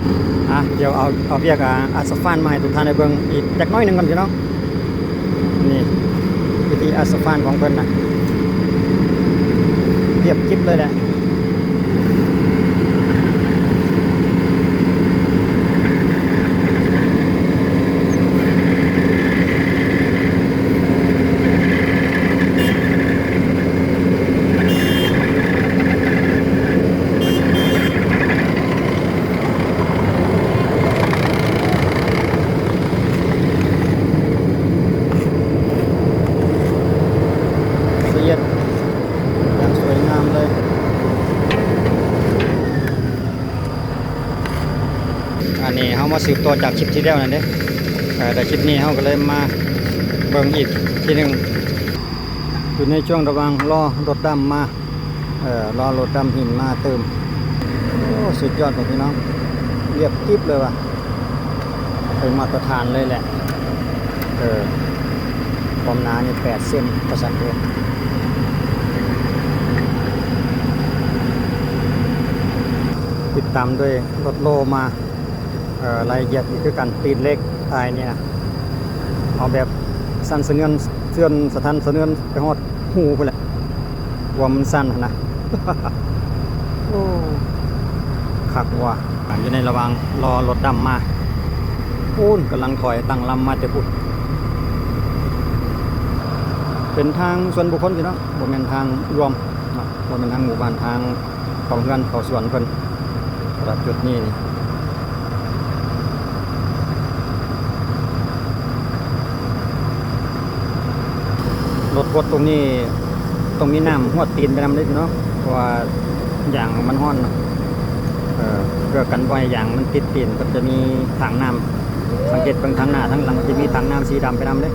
ອ່ະ ດຽວເອົາ ເອົາວຽກ ອາ ອາສະຟານມາໃຫ້ທຸກທ່ານໄດ້ເບິ່ງອີກຈັກໜ້ອຍໜຶ່ງກ່ອນພີ່ນ້ອງ. ນີ້ ວິທີອາສະຟານຂອງເພິ່ນນະ ລຽບກິບເລີຍແຫຼະ. ລະອຽດຢ່າງສວຍງາມເລີຍ. ອັນນີ້ເຮົາມາສືບຕໍ່ຈາກຄລິບທີ່ແລ້ວນັ້ນເດ້ ເອີ ແຕ່ຄລິບນີ້ເຮົາກໍເລີຍມາເບິ່ງອີກທີໜຶ່ງ ຢູ່ໃນຊ່ວງລະຫວ່າງລໍລົດດຳມາ ເອີ ລໍລົດດຳຫີນມາຕື່ມ. ໂອ້ ສຸດຍອດເລີຍພີ່ນ້ອງ ລຽບກິບເລີຍວ່າ ເປັນມາດຕະຖານເລີຍແຫຼະ. ເອີ ຄວາມໜານີ້ແປດເຊັນວ່າຊັ້ນເດ ຕິດຕາມດ້ວຍລົດໂລມາ. ເອີ ລາຍລະອຽດນີ້ຄືກັນ ຕີນເຫຼັກອ້າຍນີ້ນະ ເອົາແບບສັ່ນສະເທືອນ ເທືອນສະທັນສະເທືອນໄປຮອດຮູພຸ້ນແຫຼະ ຄວາມມັນສັ່ນຫັ້ນນະ. ໂອ້ ຄັກວ່າ ຢູ່ໃນລະຫວ່າງລໍລົດດຳມາ ພຸ້ນກຳລັງຖອຍຕັ້ງລຳມາແຕ່ພຸ້ນ. ເປັນທາງສ່ວນບຸກຄົນພີ່ນ້ອງ ບໍ່ແມ່ນທາງລວມເນາະ ບໍ່ແມ່ນທາງໝູ່ບ້ານ ທາງ ເຂົ້າເຮືອນເຂົ້າສວນເພິ່ນ. ສຳລັບຈຸດນີ້ນີ້ ລົດຫົດຕົງນີ້ຕ້ອງມີນ້ຳຫວດຕີນໄປນຳເດ້ພີ່ນ້ອງ ເພາະວ່າຢາງມັນຮ້ອນເນາະ. ເອີ ເພື່ອກັນບໍ່ໃຫ້ຢາງມັນຕິດຕີນ ເພິ່ນຈະມີຖັງນ້ຳ ສັງເກດເບິ່ງທາງໜ້າທາງຫຼັງ ມັນຈະມີຖັງນ້ຳສີດຳໄປນຳເດ້.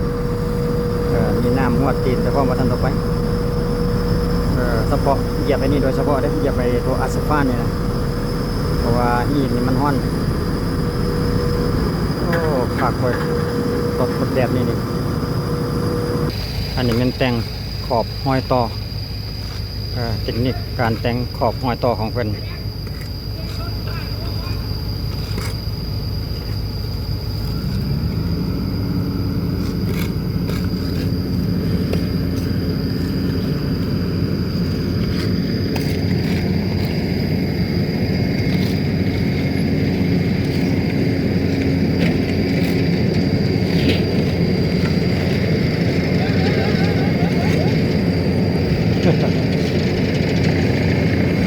ເອີ ມີນ້ຳຫວດຕີນ ແຕ່ພວກບໍ່ທັນເຂົ້າໄປ ເອີ ສະເພາະຢຽບໄອ້ນີ້ໂດຍສະເພາະເດ້ ຢຽບໄອ້ຕົວອາສະຟານນີ້ນະ ເພາະວ່າຫີນນີ້ມັນຮ້ອນ. ໂອ້ ຄັກເວີຍ ລົດ ລົດແບບນີ້ນີ້. ອັນນີ້ແມ່ນແຕ່ງຂອບຮອຍຕໍ່ ເອີ ເຕັກນິກການແຕ່ງຂອບຮອຍຕໍ່ຂອງເພິ່ນ.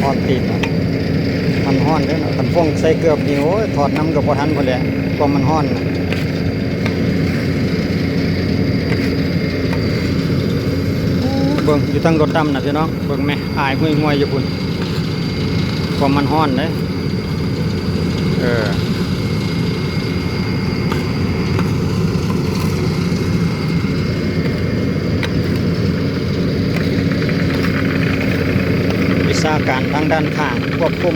ຮ້ອນຕີນເນາະ ມັນຮ້ອນເດ້ເນາະ ຄັນຟົງໃສ່ເກີບນີ້ ໂອ້ຍ ຖອດນຳກໍບໍ່ທັນພຸ້ນແຫຼະ ຄວາມມັນຮ້ອນນະ. ເບິ່ງຢູ່ທາງລົດດຳນະພີ່ນ້ອງ ເບິ່ງແມ ອາຍຫວຍໆຢູ່ພຸ້ນ ຄວາມມັນຮ້ອນເດ້. ເອີ ວິຊາການທາງດ້ານຂ້າງຄວບຄຸມ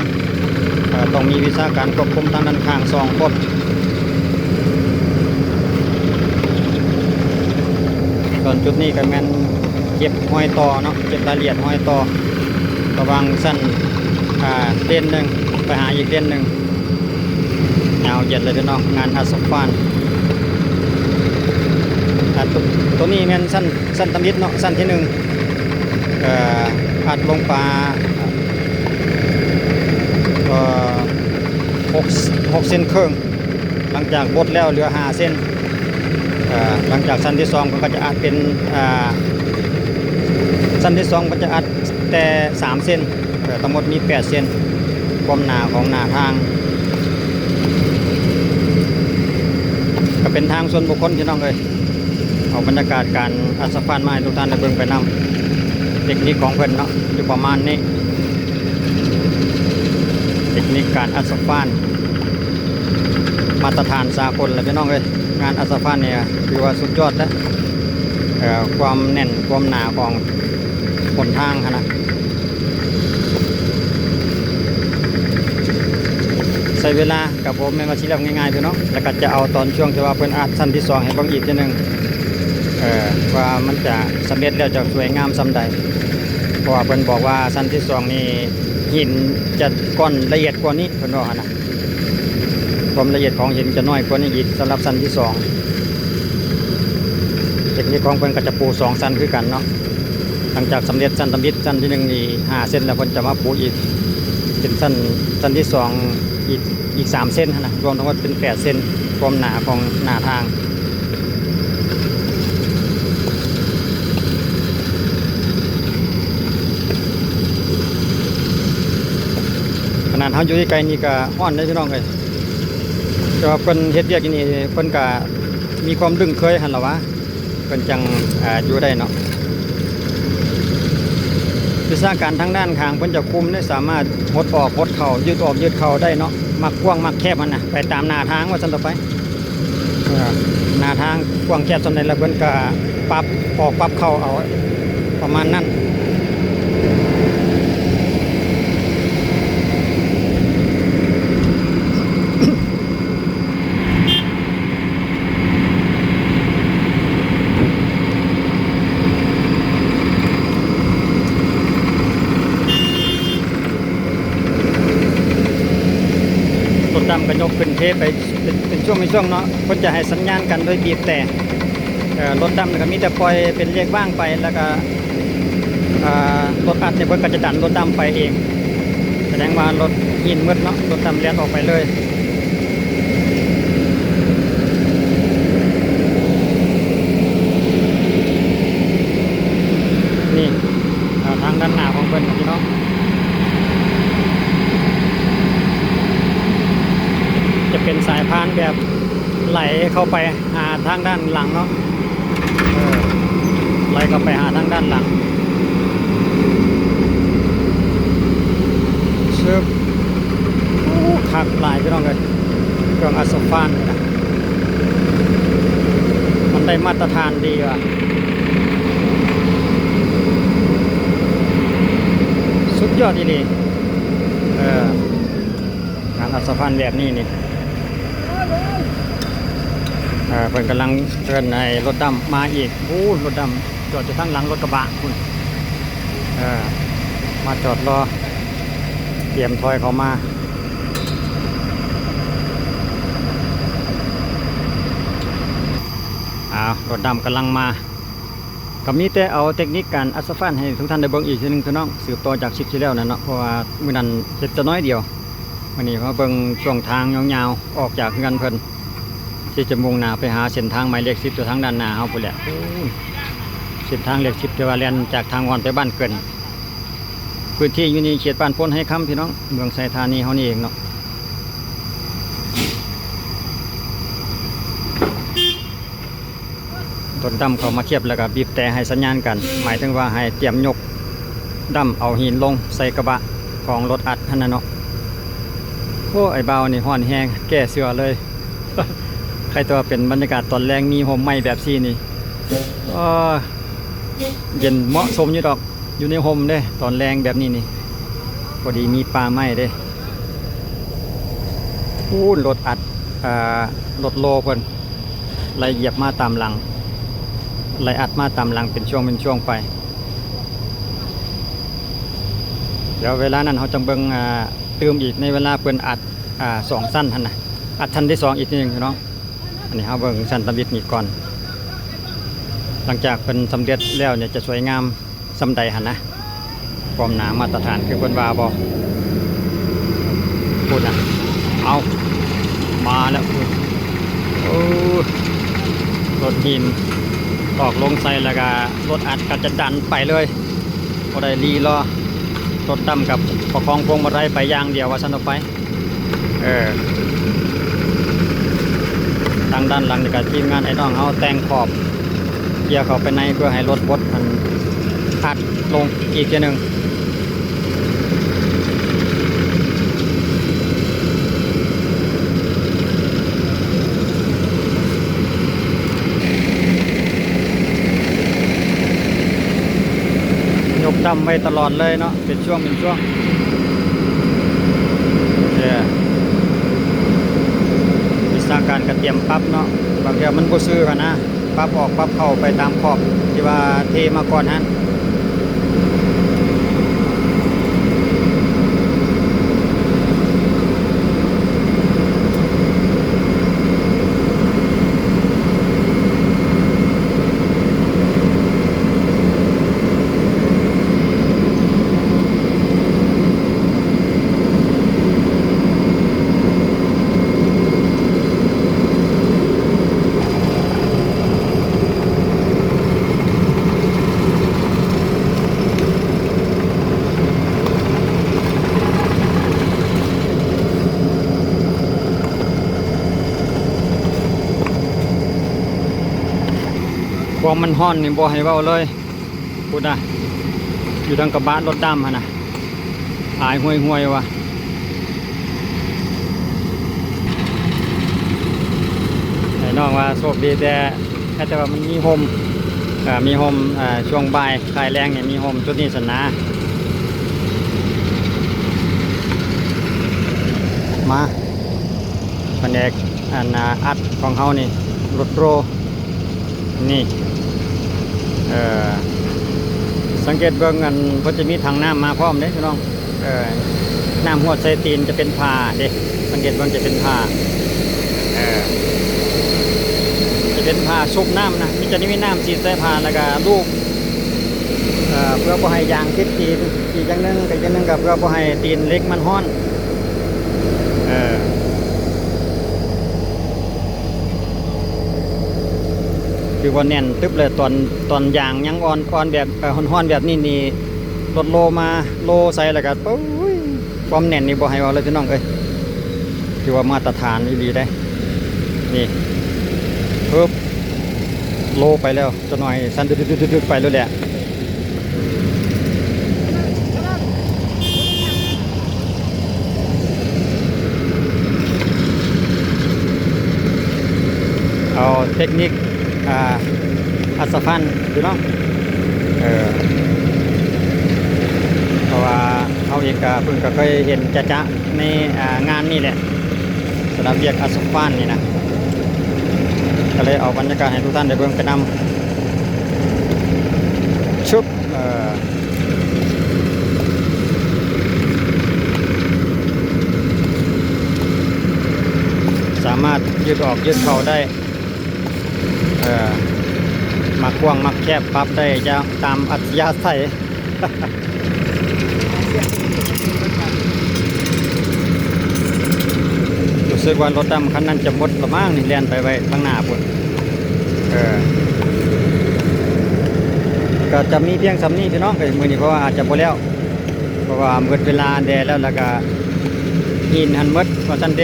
ເອີ ຕ້ອງມີວິຊາການຄວບຄຸມທາງດ້ານຂ້າງສອງຄົນ. ສ່ວນຈຸດນີ້ກໍແມ່ນເກັບຮອຍຕໍ່ເນາະ ເກັບລາຍລະອຽດຮອຍຕໍ່ ລະຫວ່າງຊັ້ນ ອ່າ ເລນໜຶ່ງໄປຫາອີກເລນໜຶ່ງ. ຍາວເຢັນເລີຍພີ່ນ້ອງ ງານອັດສະຟານ. ອ່າ ໂຕ ໂຕນີ້ແມ່ນຊັ້ນ ຊັ້ນທຳອິດເນາະ ຊັ້ນທີໜຶ່ງ ເອີ ອັດລົງປາ ເອີ ຫົກ ຫົກເຊັນເຄິ່ງ ຫຼັງຈາກບົດແລ້ວເຫຼືອຫ້າເຊັນ. ເອີ ຫຼັງຈາກຊັ້ນທີສອງເພິ່ນກໍຈະອັດເປັນ ອ່າ ຊັ້ນທີສອງເພິ່ນຈະອັດແຕ່ສາມເຊັນ ເອີ ທັງໝົດມີແປດເຊັນ ຄວາມໜາຂອງໜ້າທາງ. ກໍເປັນທາງສ່ວນບຸກຄົນພີ່ນ້ອງເອີຍ ເອົາບັນຍາກາດການອັດສະຟານມາໃຫ້ທຸກທ່ານໄດ້ເບິ່ງໄປນຳ. ເຕັກນິກຂອງເພິ່ນເນາະ ຢູ່ປະມານນີ້ ເຕັກນິກການອັດສະຟານ ມາດຕະຖານສາກົນແຫຼະພີ່ນ້ອງເອີຍ. ງານອັດສະຟານນີ້ຖືວ່າສຸດຍອດແລ້ວ ເອີ ຄວາມແໜ້ນຄວາມໜາຂອງຫົນທາງຫັ້ນນະ. ໃຊ້ເວລາກໍບໍ່ແມ່ນວ່າຊິແລ້ວງ່າຍໆ ພີ່ນ້ອງ. ແລ້ວກໍຈະເອົາຕອນຊ່ວງທີ່ວ່າເພິ່ນອັດຊັ້ນທີສອງໃຫ້ເບິ່ງອີກເທື່ອໜຶ່ງ ເອີ ວ່າມັນຈະສຳເລັດແລ້ວຈະສວຍງາມສ່ຳໃດ ເພາະວ່າເພິ່ນບອກວ່າຊັ້ນທີສອງນີ້ ຫີນຈະກ້ອນລະອຽດກວ່ານີ້ ເພິ່ນເວົ້າຫັ້ນນະ. ຄວາມລະອຽດຂອງຫີນຈະນ້ອຍກວ່ານີ້ອີກ ສຳລັບຊັ້ນທີສອງ. ເຕັກນິກຂອງເພິ່ນກໍຈະປູສອງຊັ້ນຄືກັນເນາະ. ຫຼັງຈາກສຳເລັດຊັ້ນທຳອິດ ຊັ້ນທີໜຶ່ງນີ້ຫ້າເຊັນ ແລ້ວເພິ່ນຈະມາປູອີກເປັນຊັ້ນ ຊັ້ນທີສອງອີກ ອີກສາມເຊັນຫັ້ນນະ, ລວມທັງໝົດເປັນແປດເຊັນ ຄວາມໜາຂອງໜ້າທາງ. ຂະໜາດເຮົາຢູ່ໃກ້ໆນີ້ກໍຮ້ອນເດ້ພີ່ນ້ອງເອີຍ, ແຕ່ວ່າເພິ່ນເຮັດວຽກຢູ່ນີ້ ເພິ່ນກໍມີຄວາມລຶ້ງເຄີຍຫັ້ນລະຫວາ ເພິ່ນຈັ່ງ ເອີ ຢູ່ໄດ້ເນາະ. ວິຊາການທາງດ້ານຂ້າງເພິ່ນຈະຄຸມເດ້, ສາມາດຫົດອອກຫົດເຂົ້າ ຍືດອອກຍືດເຂົ້າໄດ້ເນາະ, ມັກກວ້າງມັກແຄບຫັ້ນນະ ໄປຕາມໜ້າທາງວ່າຊັ້ນຕໍ່ໄປ. ເອີ ໜ້າທາງກວ້າງແຄບສ່ຳໃດ ແລ້ວເພິ່ນກໍປັບອອກປັບເຂົ້າເອົາ ປະມານນັ້ນ. ລົດດຳກໍຍົກຂຶ້ນເທໄປເປັນ ເປັນຊ່ວງເປັນຊ່ວງເນາະ, ເພິ່ນຈະໃຫ້ສັນຍານກັນໂດຍບີບແຕ່. ເອີ ລົດດຳກໍມີແຕ່ປ່ອຍເປັນລຽກວ່າງໄປ ແລ້ວກໍ ເອີ ລົດອັດນີ້ເພິ່ນກໍຈະດັນລົດດຳໄປເອງ, ສະແດງວ່າລົດຫີນໝົດເນາະ, ລົດດຳແລ່ນອອກໄປເລີຍ. ນີ້ ເອີ ທາງດ້ານໜ້າຂອງເພິ່ນພີ່ນ້ອງ ຈະເປັນສາຍພານແບບໄຫຼເຂົ້າໄປ ຫາທາງດ້ານຫຼັງເນາະ, ເອີ ໄຫຼເຂົ້າໄປຫາທາງດ້ານຫຼັງ. ຊຶບ ໂອ້ ຄັກຫຼາຍພີ່ນ້ອງເອີຍ, ເຄື່ອງອັດສະຟານນີ້ນະ ມັນໄດ້ມາດຕະຖານດີວ່າ ສຸດຍອດອີ່ຫຼີ. ເອີ ງານອັດສະພານແບບນີ້ນີ້ ເອີ ເພິ່ນກຳລັງເອີ້ນໃຫ້ລົດດຳມາອີກ. ໂອ້ ລົດດຳຈອດຢູ່ທາງຫຼັງລົດກະບະພຸ້ນ, ເອີ ມາຈອດລໍ ຕຽມຖອຍເຂົ້າມາ. ອ້າວ ລົດດຳກຳລັງມາ. ກໍມີແຕ່ເອົາເຕັກນິກການອັດສະຟານໃຫ້ທຸກທ່ານໄດ້ເບິ່ງອີກເທື່ອໜຶ່ງ ພີ່ນ້ອງ, ສືບຕໍ່ຈາກຄລິບທີ່ແລ້ວນັ້ນເນາະ, ເພາະວ່າມື້ນັ້ນເຮັດແຕ່ໜ້ອຍດຽວ. ມື້ນີ້ມາເບິ່ງຊ່ວງທາງຍາວໆ ອອກຈາກເຮືອນເພິ່ນ ທີ່ຈະມຸ່ງໜ້າໄປຫາເສັ້ນທາງໝາຍເລກສິບ ຢູ່ທາງດ້ານໜ້າເຮົາພຸ້ນແຫຼະ. ໂອ້ ເສັ້ນທາງເລກສິບ ທີ່ວ່າແລ່ນຈາກທາງອ່ອນໄປບ້ານເກີນ. ພື້ນທີ່ຢູ່ນີ້ເຂດບ້ານໂພນໄຮຄຳ ພີ່ນ້ອງ, ເມືອງໄຊທານີເຮົານີ້ເອງເນາະ. ລົດດຳເຂົ້າມາຄຽບ ແລ້ວກໍບີບແຕ່ໃຫ້ສັນຍານກັນ, ໝາຍເຖິງວ່າໃຫ້ຕຽມຍົກດຳເອົາຫີນລົງໃສ່ກະບະຂອງລົດອັດຫັ້ນນະເນາະ. ໂອ້ ອ້າຍບ່າວນີ້ຮ້ອນແຮງ ແກ້ເສື້ອເລີຍ. ໃຄ່ແຕ່ວ່າເປັນບັນຍາກາດຕອນແລງ ມີຮົ່ມໄມ້ແບບຊີ້ນີ້ ເອີ ເຢັນເໝາະສົມຢູ່ດອກ. ຢູ່ໃນຮົ່ມເດ້ ຕອນແລງແບບນີ້ນີ້ ພໍດີມີປ່າໄມ້ເດ້. ປູ້ນ ລົດອັດ ເອີ ລົດໂລເພິ່ນໄລ່ຢຽບມາຕາມຫຼັງ ໄລ່ອັດມາຕາມຫຼັງເປັນຊ່ວງເປັນຊ່ວງໄປ. ດຽວເວລານັ້ນເຮົາຈັ່ງເບິ່ງ ອ່າ ຕື່ມອີກ ໃນເວລາເພິ່ນອັດ ອ່າ ສອງຊັ້ນຫັ້ນນະ, ອັດຊັ້ນທີສອງອີກທີໜຶ່ງເນາະ. ອັນນີ້ເຮົາເບິ່ງຊັ້ນທຳອິດນີ້ກ່ອນ, ຫຼັງຈາກເພິ່ນສຳເລັດແລ້ວນີ້ຈະສວຍງາມ ສ່ຳໃດຫັ້ນນະ ຄວາມໜາມາດຕະຖານຄືເພິ່ນວ່າບໍ່? ພຸ້ນນະ ເອົາ ມາແລ້ວ. ໂອ້ ລົດຫີນຕອກລົງໃສ່ ແລ້ວກະລົດອັດກໍຈະດັນໄປເລີຍ ບໍ່ໄດ້ລີລໍ. ລົດດຳກັບປະຄອງພວງມາໄລໄປຢ່າງດຽວວ່າຊັ້ນເຖາະໄປ. ເອີ ທາງດ້ານຫຼັງນີ້ກໍທີມງານອ້າຍນ້ອງເຮົາແຕ່ງຂອບ ເກຍເຂົ້າໄປໃນ ເພື່ອໃຫ້ລົດບົດອັນອັດລົງອີກເທື່ອໜຶ່ງ. ຍົກດຳໄວ້ຕະຫຼອດເລີຍເນາະ ເປັນຊ່ວງເປັນຊ່ວງ. ເອີ ວິຊາການກະຕຽມປັບເນາະ, ບາງເທື່ອມັນບໍ່ຊື່ຫັ້ນນະ, ປັບອອກປັບເຂົ້າໄປຕາມຂອບທີ່ວ່າເທມາກ່ອນຫັ້ນ. ໂ ຄວາມມັນຮ້ອນນີ້ບໍ່ໃຫ້ເວົ້າເລີຍ. ພຸ້ນນະ ຢູ່ທາງກະບະລົດດຳຫັ້ນນະ ອາຍຫ່ວຍໆວ່າ. ໃຫ້ນ້ອງວ່າໂຊກດີແຕ່ ແຕ່ວ່າມັນມີຮົ່ມ ເອີ ມີຮົ່ມ ເອີ ຊ່ວງບ່າຍ ຄາຍແລງນີ້ມີຮົ່ມຈຸດນີ້ຊັ້ນນະ. ມາ ພະແນກອັນ ອາ ອັດຂອງເຮົານີ້ ລົດໂລ ນີ້ ເອີ ສັງເກດເບິ່ງ ອັນ ເພິ່ນຈະມີຖັງນ້ຳມາພ້ອມເດ້ພີ່ນ້ອງ. ເອີ ນ້ຳຮວດໃສ່ຕີນຈະເປັນຜ້າເດ້ ສັງເກດເບິ່ງຈະເປັນຜ້າ ເອີ ຈະເປັນຜ້າຊຸບນ້ຳນະ ມີ ຈະມີນ້ຳສີດໃສ່ຜ້າ ແລ້ວກະລູບ ເອີ ເພື່ອບໍ່ໃຫ້ຢາງຕິດຕີນ. ອີກຢ່າງໜຶ່ງ ອີກຢ່າງໜຶ່ງກະເພື່ອບໍ່ໃຫ້ຕີນເຫຼັກມັນຮ້ອນ ເອີ ຄືວ່າແໜ້ນຕຶບເລີຍ. ຕອນ ຕອນຢາງຍັງອ່ອນ ອ່ອນແບບ ເອີ ຮ້ອນໆແບບນີ້ນີ້ ລົດໂລມາ ໂລໃສ່ແລ້ວກະ ໂອ້ຍ ຄວາມແໜ້ນນີ້ບໍ່ໃຫ້ເວົ້າເລີຍພີ່ນ້ອງເອີຍ ຖືວ່າມາດຕະຖານອີ່ຫຼີເດ້. ນີ້ ປຶບ ໂລໄປແລ້ວ ຈັກໜ້ອຍສັ່ນດຶກໆໆໆ ໄປໂລດແຫຼະ. ເອົາເຕັກນິກ ອ່າ ອັດສະຟັນຢູ່ເນາະ ເອີ ເພາະວ່າເຮົາເອງກະເພິ່ງກະເຄີຍເຫັນຈະໆໃນ ອ່າ ງານນີ້ແຫຼະ ສຳລັບວຽກອັດສະຟັນນີ້ນະ ກະເລີຍເອົາບັນຍາກາດໃຫ້ທຸກທ່ານໄດ້ເບິ່ງໄປນຳ. ຊຶບ ເອີ ສາມາດຢືດອອກຢືດເຂົ້າໄດ້ ເອີ ມັກກວ້າງມັກແຄບປັບໄດ້ຕາມອັດທະຍາໄສ. ຮູ້ສຶກວ່າລົດດຳຄັນນັ້ນຈະໝົດລະມັ້ງນີ້ ແລ່ນໄປໄວ້ທາງໜ້າພຸ້ນ. ເອີ ກະຈະມີພຽງສ່ຳນີ້ພີ່ນ້ອງເອີຍ ມື້ນີ້ ເພາະວ່າອາດຈະບໍ່ແລ້ວ ເພາະວ່າໝົດເວລາແດ່ແລ້ວ ແລ້ວກະຫີນຫັ້ນໝົດວ່າຊັ້ນເດ.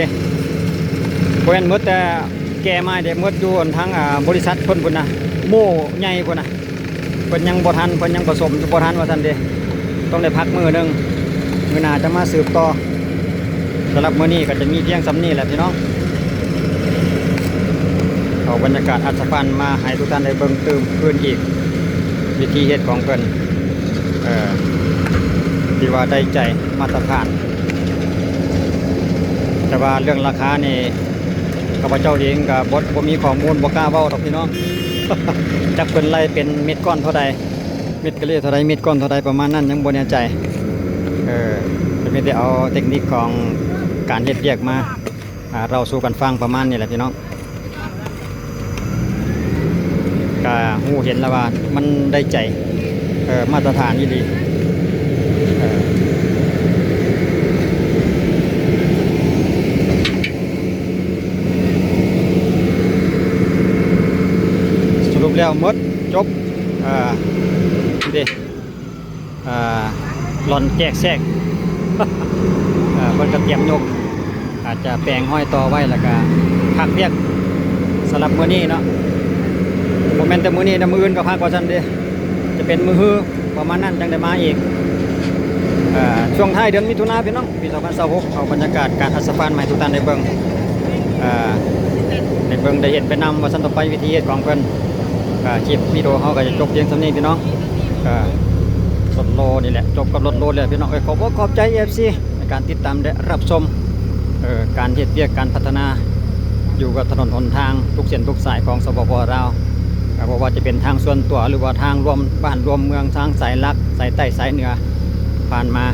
ບໍ່ແມ່ນໝົດແຕ່ແກ່ໄມ້ເດ ໝົດຢູ່ທາງ ອ່າ ບໍລິສັດເພິ່ນພຸ້ນນະ ໂມ້ໃຫຍ່ພຸ້ນນະ. ເພິ່ນຍັງບໍ່ທັນ ເພິ່ນຍັງປະສົມບໍ່ທັນວ່າຊັ້ນເດ ຕ້ອງໄດ້ພັກມື້ໜຶ່ງ ມື້ໜ້າຈະມາສືບຕໍ່. ສຳລັບມື້ນີ້ກໍຈະມີພຽງສ່ຳນີ້ແຫຼະພີ່ນ້ອງ ເອົາບັນຍາກາດອັດສະຟັນມາໃຫ້ທຸກທ່ານໄດ້ເບິ່ງຕື່ມຄືນອີກ ວິທີເຮັດຂອງເພິ່ນ ເອີ ທີ່ວ່າໄດ້ໃຈ ມາດຕະຖານ. ແຕ່ວ່າເລື່ອງລາຄານີ້ ຂ້າພະເຈົ້າເອງກໍບໍ່ ບໍ່ມີຂໍ້ມູນ ບໍ່ກ້າເວົ້າດອກພີ່ນ້ອງ ຈັກເພິ່ນໄລ່ເປັນເມັດກ້ອນເທົ່າໃດ ເມັດກະເລເທົ່າໃດ ເມັດກ້ອນເທົ່າໃດ ປະມານນັ້ນ ຍັງບໍ່ແນ່ໃຈ. ເອີ ກໍມີແຕ່ເອົາເຕັກນິກຂອງການເຮັດວຽກມາ ອ່າ ເລົ່າສູ່ກັນຟັງປະມານນີ້ແຫຼະພີ່ນ້ອງ. ກະຮູ້ເຫັນແລ້ວວ່າມັນໄດ້ໃຈ ເອີ ມາດຕະຖານອີ່ຫຼີ ເອີ ສະຫຼຸບແລ້ວໝົດ ຈົບ ເອີ ເດ ອ່າ ຫຼອນແຈກແຊກ ເອີ ເພິ່ນກະຕຽມຍົກ ອາດຈະແປງຮອຍຕໍ່ໄວ້ ແລ້ວກະພັກວຽກສຳລັບມື້ນີ້ເນາະ. ບໍ່ແມ່ນແຕ່ມື້ນີ້ນະ ມື້ອື່ນກໍພັກວ່າຊັ້ນເດ ຈະເປັນມື້ຮືປະມານນັ້ນ ຈັ່ງໄດ້ມາອີກ. ເອີ ຊ່ວງທ້າຍເດືອນມິຖຸນາພີ່ນ້ອງ ປີສອງພັນຊາວຫົກ ເອົາບັນຍາກາດການອັດສະຟານມາໃຫ້ທຸກທ່ານໄດ້ເບິ່ງ ເອີ ໄດ້ເບິ່ງໄດ້ເຫັນໄປນຳວ່າຊັ້ນຕໍ່ໄປ ວິທີເຮັດຂອງເພິ່ນ. ກໍຄລິບວິດີໂອເຮົາກໍຈະຈົບພຽງສ່ຳນີ້ພີ່ນ້ອງ ກໍລົດໂລນີ້ແຫຼະ ຈົບກັບລົດໂລແລ້ວພີ່ນ້ອງເອີຍ. ຂອບອົກຂອບໃຈເອັຟຊີໃນການຕິດຕາມ ແລະ ຮັບຊົມ ເອີ ການເຮັດວຽກ ການພັດທະນາຢູ່ກັບຖະໜົນຫົນທາງທຸກເສັ້ນທຸກສາຍຂອງ ສປປ ລາວ ກໍບໍ່ວ່າຈະເປັນທາງສ່ວນຕົວ ຫຼືວ່າທາງລວມບ້ານລວມເມືອງ ທາງສາຍຫຼັກ ສາຍໃຕ້ສາຍເໜືອຜ່ານມາ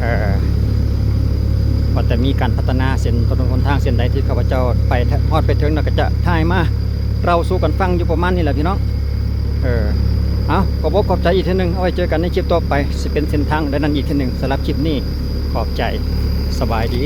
ເອີ ວ່າຈະມີການພັດທະນາເສັ້ນຖະໜົນຫົນທາງເສັ້ນໃດທີ່ຂ້າພະເຈົ້າໄປຮອດໄປເຖິງ ແລ້ວກໍຈະຖ່າຍມາ ເລົ່າສູ່ກັນຟັງຢູ່ປະມານນີ້ແຫຼະພີ່ນ້ອງ ເອີ ເອົາ ຂອບອົກຂອບໃຈອີກເທື່ອໜຶ່ງ ເອົາໄວ້ເຈີກັນໃນຄລິບຕໍ່ໄປ ຊິເປັນເສັ້ນທາງໃດນັ້ນອີກເທື່ອໜຶ່ງ. ສຳລັບຄລິບນີ້ ຂອບໃຈ ສະບາຍດີ.